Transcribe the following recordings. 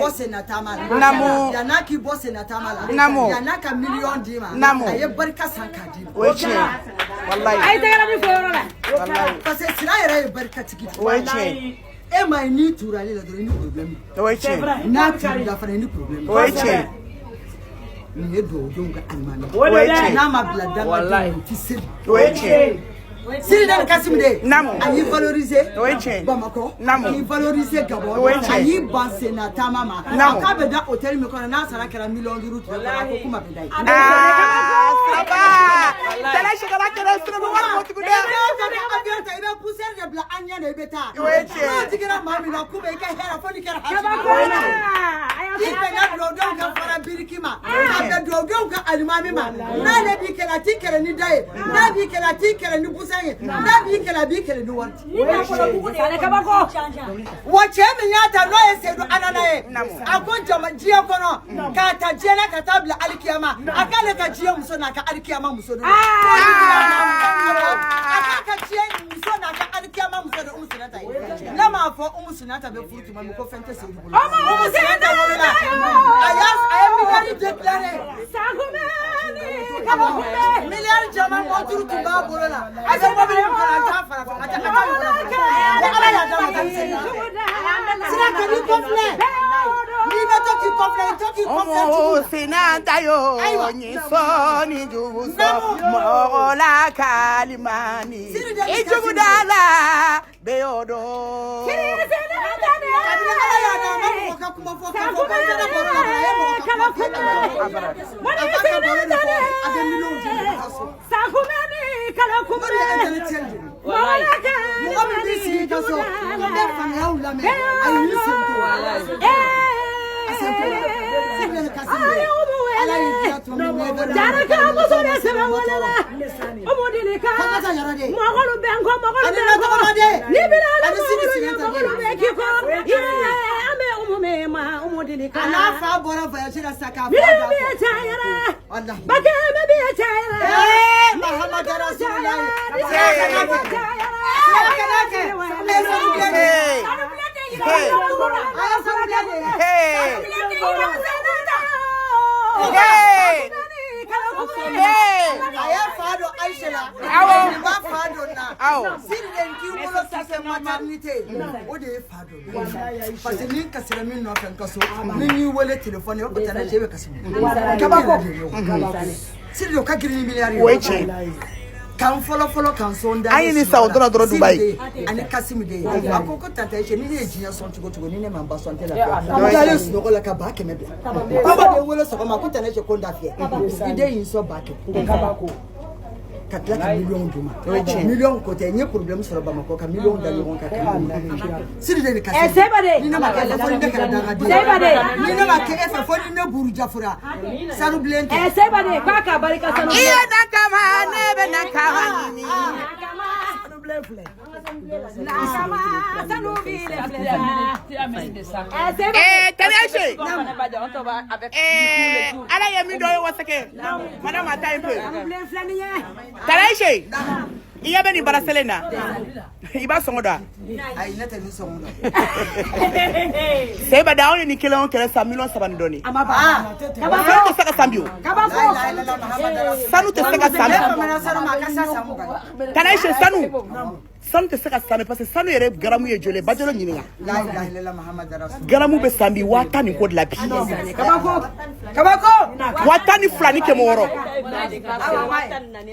bɔ senna taama la. Naamu. Yan'a k'i bɔ senna taama la. Naamu. Yan'a ka miliyɔn d'i ma. Naamu. A ye barika san k'a d'i ma. O ye tiɲɛ ye. Walayi. A ye tɛgɛrɛ di fo yɔrɔ la. Walayi. Parce que sira yɛrɛ ye barikatigi de ye. O ye tiɲɛ ye. E ma ye, n'i tur'ale la dɔrɔn, i ni problème. O ye tiɲɛ ye. N'a tur'i la fana, i ni problème. O ye tiɲɛ ye. Nin ye dugawudenw ka alimami. O ye tiɲɛ ye. N'a ma bila dangadenw, o ti seli. O ye tiɲɛ ye. Siri ni Kasimu de. Naamu. A y'i valoriser. O ye tiɲɛ ye. Bamakɔ. Naamu. A y'i valoriser Gabon. O ye tiɲɛ A ye. y'i ban senna taama ma. Naamu. A k'a bɛ da hôtel min kɔnɔ, n'a sara kɛra miliyɔn 5 tile kɔnɔ, a ko k'u ma bɛ da yen. Aa, Siraba. Tɛnɛ Sekala kɛlɛ Siraba wari bɔ tugun I dɛ. bɛ ka avion ta, i bɛ poussière de bila an ɲɛ na, i bɛ taa. O ye tiɲɛ ye. N'o jiginna maa min na, k'u bɛ i ka hɛrɛ fo n'i kɛra hasi. Kabako. I bɛnna dugawudenw ka fara biriki ma, ka bɛn dugawudenw ka alimami ma. N'ale b'i kɛlɛ, a t'i kɛlɛ ni da ye. N'a b'i kɛlɛ, a t'i kɛlɛ ni busan ye. N'a b'i kɛlɛ, a b'i kɛlɛ ni wari. Ale kabako. Wa cɛ min y'a ta, n'o ye Seyidu Anana ye, Naamu. a ko jama diɲɛ kɔnɔ, k'a ta diɲɛ na ka taa bila alikiyama, a k'ale ka diɲɛ muso n'a ka alikiyama muso de don. A k'a ka diɲɛ muso n'a ka alikiyama muso de Umu Sinata ye. Ne m'a fɔ Umu Sinata bɛ furu tuma min ko fɛn tɛ Seyidu bolo. Umu Sinata wolola, a ye miliyari déclaré. Sakumeni kabakumbe. Miliyari jama mɔturu tun b'a bolo la. A bɛ mobili min kɔnɔ, a t'a fara a t'a a t'a ɲɔgɔnna fara. Ko Ala y'a d'a ma ka se. Sira ka n'i kɔfilɛ. N'i bɛ to k'i kɔfilɛ, i to k'i kɔfilɛ Omo jugu la. sinanta yo Ayiwa. ni sɔni jugu sɔ mɔgɔ la kalimani i jugu da la bɛ y'o dɔn. Kabini Ala y'a d'a ma, mɔgɔ ka kuma fɔ k'a fɔ ko n tɛna baro la, a ye mɔgɔ ka kuma fɔ. A b'a ka baro de fɔ, a bɛ miliyɔnw di mɔgɔ ka so. Sakumeni O kalakumbe. de ye intellectuel de ye. Mɔgɔ min b'i sigi i ka so, ko n bɛ faamuyaw lamɛn, ayi, n'i sen t'o la. A sen t'o la. Sidi ni Kasimu de. Ala y'i diya tuma min, ne bɛ Jaraka muso de sɛbɛn wele la. Umu Dilika. K'an ka taa yɔrɔ de. Mɔgɔlu bɛ n kɔ, mɔgɔlu Ani bɛ n na kɔ. tɔgɔma de. Ni bira la Ani Sidi mɔgɔlu ɲɛ, Sinata de. mɔgɔlu bɛ k'i kɔ. Yee, an bɛ Umu min ma, Umu Dilika. A n'a fa bɔra voyage la sisan k'a fa Minnu da bɛ fɔ. cayara. Walahi. Bakɛ bɛ bɛ cayara. Ee, Mahamadu Rasulullahi. Sira kana kɛ. Sira kana kɛ. E sanu bilen de. Hey. Hey. A ye sanu bilen de. Hey. Hey. Hey. A ye fa don Aïcha la. Awɔ. Nin b'a fa don na. Awɔ. Sidi de k'i wolo k'i kɛ maternité. O de ye fa don. Parce que ni n kasira min nɔfɛ n ka so, ni n y'i wele téléphone, i b'a fɔ tante cɛ bɛ kasi mun na? Kabako. Sidi de, o ka girin ni miliyari ye. O ye tiɲɛ ye. Kan fɔlɔ fɔlɔ kan sɔn da. An ye nin san, o dɔrɔn dɔrɔn Dubayi. Sidi de ani Kasimu de ye. A ko ko tante Aïcha, ni ne ye diɲɛ sɔn cogo cogo, ni ne ma n ba sɔn, n tɛ lafiya. N taalen sunɔgɔ la ka 100 000 bila. Baba de ye n wele sɔgɔma ko tante Aïcha, ko n da fiyɛ. I den y'i sɔn 100 000. Ka tila ka miliyɔn d'u ma. Miliyɔn ko tɛ, n ye problème sɔrɔ Bamakɔ ka miliyɔn da ɲɔgɔn kan ka d'u ma. Sidi de ni Kasimu. Eh, Seba de. Ni ne ma kɛ e fɛ, fo ni ne kɛra dangaden ye. Seba de. Ni ne ma kɛ e fɛ, fo ni ne burujafura. Sanu bilen tɛ. Eh, Seba de, k'a ka barika sanu. I ye na kama ne bɛ na kama ɲini. Nakama, sanu bile filɛ. Eh, Seba de. Eh, Tani Aïcha. Eh, Ala ye min dɔ ye wasakɛ. Madame, attends un peu. Sanu bilen filɛ nin ye. Tani Aïcha. I ɲɛ bɛ nin baraselen na. I b'a sɔngɔ dɔn wa? Ayi, ne tɛ nin sɔngɔ dɔn. Seba da, anw ye nin kelen o kɛlɛ san miliyɔn 3 ni dɔɔnin. A ma ban. Sanu tɛ se ka san bi o. Kabako. La ilaha illallah Muhammadu Rasulullah. Sanu tɛ se ka san Ne bi. famana sanu ma, a ka sa san 20. Tani Aïcha, sanu. Sanu tɛ se ka san bi parce que sanu yɛrɛ garamu ye joli ye? Bajalo ɲininka. La ilaha illallah Muhammadu Rasulullah. Garamu bɛ san bi 10 000 ni ko de la bi. Kabako. Kabako. 12 600.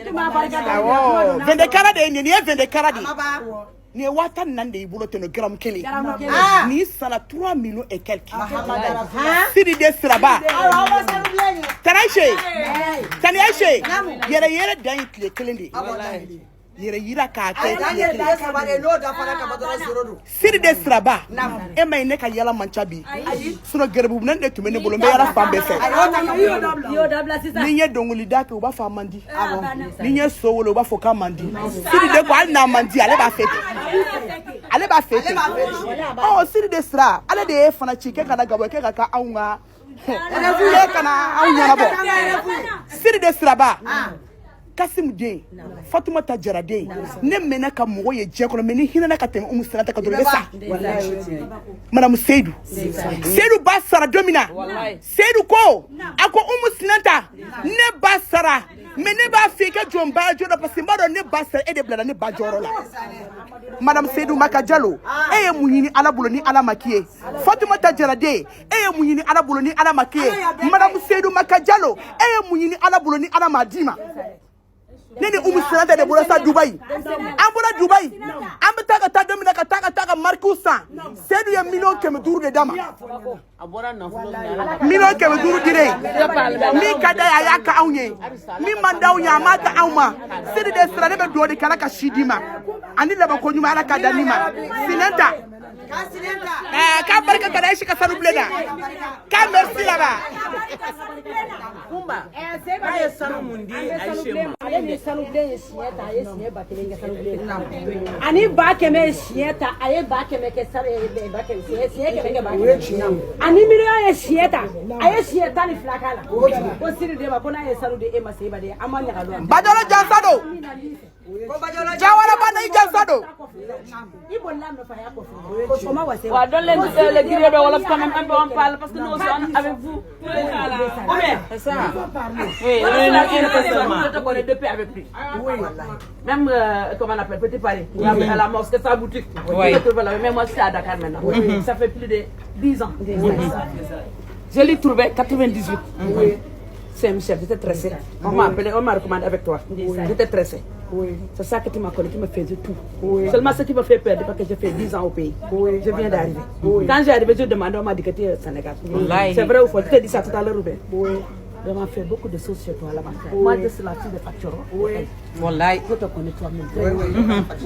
I ma barika da. Awɔ. 22 carats de ye nin ye. Nin ye 22 carats de ye. Aba. Nin ye 14 000 de y'i bolo ten nɔ, garamu kelen. Garamu kelen. Ah. Nin sanna 3 millions et quelques. Muhammadu Rasulullah. Sidi de Siraba. Ayiwa, aw ma sanu bilen ye. Tani Aïcha. Tani Aïcha. Yɛrɛ yɛrɛ dan ye tile kelen de ye. Wallahi. Yɛrɛ yira k'a kɛ Ayi, dan tile ye kelen. tile 3 de ye, n'o dafara ka ban dɔrɔn, zéro don. Sidi de Siraba. E ma ye, ne ka yala man ca bi. Sinon gɛrɛbu minɛn de tun bɛ ne bolo, n bɛ yala fan bɛɛ fɛ. Ayi, o ta ka I y'o dabila sisan. Ni n ye dɔnkilida kɛ, u b'a fɔ a man di. Ni n ye so wolo, u b'a fɔ k'a man di. Sidi de ko hali n'a man di, ale b'a fɛ ten. Ale b'a fɛ ten. Ɔ, Sidi de Sira, ale de ye fana ci k'e ka na Gabɔ, k'e ka kɛ anw ka k'e ka na anw ɲɛnabɔ. Sidi de Siraba. Kasim den, Fatumata Jara den, ne mɛnna ka mɔgɔ ye diɲɛ kɔnɔ, mais ni hinɛna ka tɛmɛ Umu Sinata kan dɔrɔn, i bɛ sa. Madame Seydou, Seydou ba sara don min na, Seydou ko, a ko Umu Sinata, ne ba sara, mais ne b'a fɛ i ka jɔ n ba jɔ la, parce que n b'a dɔn ne ba sara, e de bilala ne ba jɔyɔrɔ la. Madame Seydou Maka Jalo, e ye mun ɲini Ala bolo ni Ala ma k'i ye? Fatumata Jara den, e ye mun ɲini Ala bolo ni Ala ma k'i ye? Madame Seydou Maka Jalo, e ye mun ɲini Ala bolo ni Ala ma d'i ma? Ne ni Umu Sinata de bɔra sa Dubayi. An bɔra Dubayi, an bɛ taa ka taa don min na, ka taa ka marikiw san, Seydou ye 500 000 de d'a ma. 500 000 dilen, min ka d'a ye, a y'a ka anw ye, min man d'anw ye, a m'a ka anw ma. Sidi de sira, ne bɛ dugawu de kɛ, Ala ka si d'i ma ani labanko ɲuman, Ala ka da ni ma. Sinɛnta, k'a barika ka da Aïcha ka sanu bilen na, k'a merci là-bas. Kumba, k'a ye sanu mun di Aïcha ma? Ale ni sanu bilen ye siɲɛ ta, a ye siɲɛ 1000 kɛ sanu bilen na, ani 100 000 ye siɲɛ ta, a ye 100 000 kɛ sanu 100 000, siɲɛ 100 kɛ 100 000, ani miliyɔn ye siɲɛ ta, a ye siɲɛ 12 k'a la. Ko siri de ma ko n'a ye sanu di e ma, Seyba de an ma ɲaga. Bajalo jansa don, Jawara bana, i jansa don. I bolila nɔfɛ, a y'a kɔfɛ, o ma wa? Ouais, donne les guerriers de Wolof quand même un peu, on parle parce que nous aussi, on est avec vous. Ou bien? C'est ça. Oui, on est un peu seulement. Je te connais depuis avec lui. Même, comment on appelle, Petit Paris, à la mosquée, sa boutique. Je te trouve là, mais moi, je suis à Dakar maintenant. Ça fait plus de 10 ans. Je l'ai trouvé 98. Saint-Michel, j'étais tressée. On m'a appelé, on m'a recommandé avec toi. J'étais tressée. C'est ça que tu m'as connu, tu me faisais tout. Seulement ce qui me fait perdre, parce que j'ai fait 10 ans au pays. Je viens d'arriver. Quand j'ai arrivé, je demandé, on m'a dit que tu es au Sénégal. C'est vrai ou faux? Tu t'es dit ça tout à l'heure ou bien? Vraiment fait beaucoup de choses chez toi là-bas. Moi, je suis la fille de facture. Oui. Wallahi. Je te connais toi-même.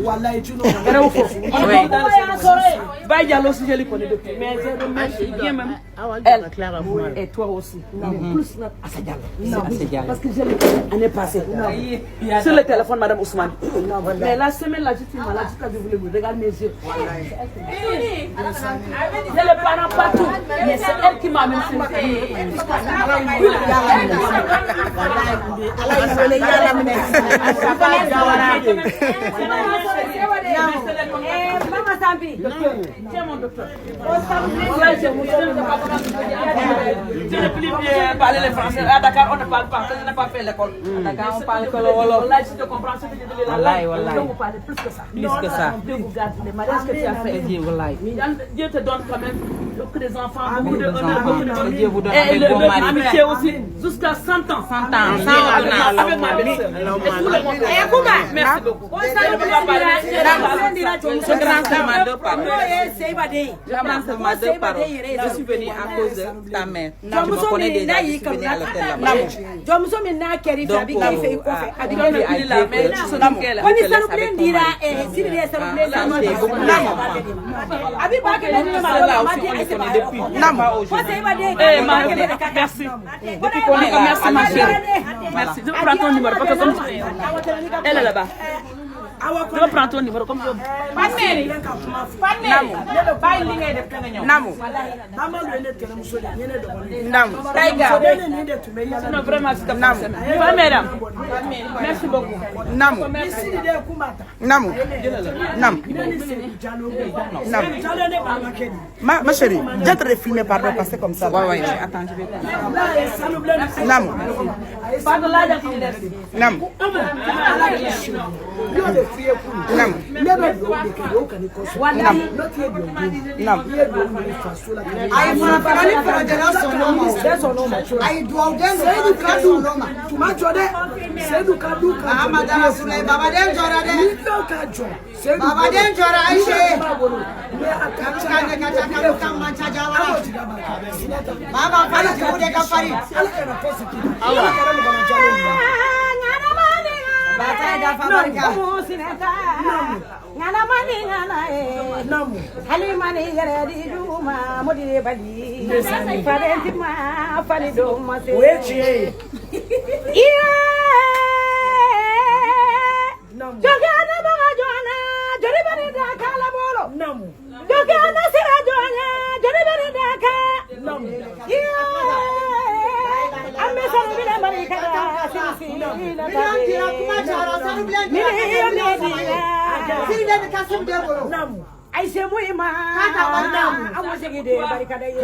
Wallahi, tu nous Vrai ou faux? Baye Diallo aussi, je le connais depuis. Mais je remercie bien même elle et toi aussi. Plus notre Assa Diallo. Parce que je l'ai connu l'année passée. Sur le téléphone, Madame Ousmane. Mais la semaine là, je suis malade, jusqu'à je voulais vous regarder mes yeux. J'ai les parents partout. Mais c'est elle qui m'a amené sur Ala y'i wele, i y'a laminɛ. Mama Sambi. Tiens mon docteur. Voilà, je ne sais pas comment je ne plus bien parler le français. À Dakar, on ne parle pas. Je n'ai pas fait l'école. À Dakar, on parle que le wolof. Là, je te comprends ce que je dis là. Wallahi, wallahi. Donc, vous parlez plus que ça. Plus que ça. Dieu vous garde les mariages que tu as fait. Dieu, wallahi. Dieu te donne quand même beaucoup des enfants, beaucoup de Beaucoup honneur, beaucoup de d'enfants. Dieu vous donne Et avec le, bon le- mari. Amitié aussi, jusqu'à 100 ans. 100 ans, sans Avec, ordonnance. avec ma belle-sœur. Et tout le monde. Merci beaucoup. Je ne peux pas parler. Je prends seulement deux paroles. N'o ye Seyba den ye. Je prends seulement deux paroles. Je suis venue à cause de ta mère. Tu me Jɔnmuso connais min déjà, n'a je y'i suis venue kanu à l'hôtel là-bas. jɔnmuso min n'a kɛr'i fɛ, a bɛ k'i fɛ i kɔfɛ, a bɛ Donne k'i plus fɛ. la main, Ko ni sanu bilen dira Sidi de ye sanu bilen san a bɛ 100 000 di ne ma, a ma di Ayise ma. Ko Seyba den Eh, ba kɛmɛ de ka kan. merci. Depuis qu'on est là, Merci ma chérie. Merci. Je prends ton numéro parce que comme elle est là-bas. Je prends ton numéro comme ça. Bàyyi li ngay def te nga ñëw. Namu. Amadu ye ne tɛnɛmuso de ye, n ye ne dɔgɔnin ye. Namu. Ne ni nin de tun bɛ yala. Non, vraiment, c'est ta madame. Merci beaucoup. Namu. Ni Sidi de ye kun b'a ta. Namu. Namu. Ne ni Seydou Jalo bɛ yen. Namu. Seydou Jalo ye ne balimakɛ de ye. Ma chérie, j'ai te filmer, pardon, passer comme ça. Ouais, ouais, attends, je vais. N'a ye sanu bilen ni Namu. Pardon, là, j'ai Namu. Ala k'i si. N y'o de f'i ye kunun. Namu. Ne bɛ dugawu de kɛ, dugawu kan'i kɔsɔn. Namu. N'o tɛ ye dugawu den. Namu. I ye dugawu minɛ faso la ka Ayi, farafina ni farajɛla sɔnn'o ma o. Ayi, duwawuden don, Seydou ka farafina du sɔnn'o ma. tuma jɔ dɛ, Seydou ka du ka jɔ. Mahamadu Rasulayi, babaden jɔra dɛ. Ni dɔw ka jɔ Seydou Babaden jɔra, Ayise. b'a bolo mais a ka Kanu ca ka ɲɛ ka ca, kanu ka man ca Jawara. Ala jigin a barika Sinata. Baba fari jugu de ka farin. Ala kana kɔsi k'i la, Ala kana mɔgɔ ma jalo minɛ. Bata ye dafa barika. Namu. Halimani yɛrɛ di du ma modi de bali farenti ma fari do ma se. O ye tiɲɛ ye. Iye. Namu. Jɔnkɛ ne baga jɔn na, joli bɛ nin da kala bolo. Namu. Jɔnkɛ ne sira jɔn ye, joli bɛ nin da kan. Namu. Iye. An bɛ sanu minɛ Mali. barika da silsila. Miliyɔn dira, kuma cayara, sanu bilen dira, ka kɛ miliyɔn 3 ye. Siri de ni Kasimu de bolo. Ayise mu ima. K'a ka wari d'a ma. An ko segin de barika da ye.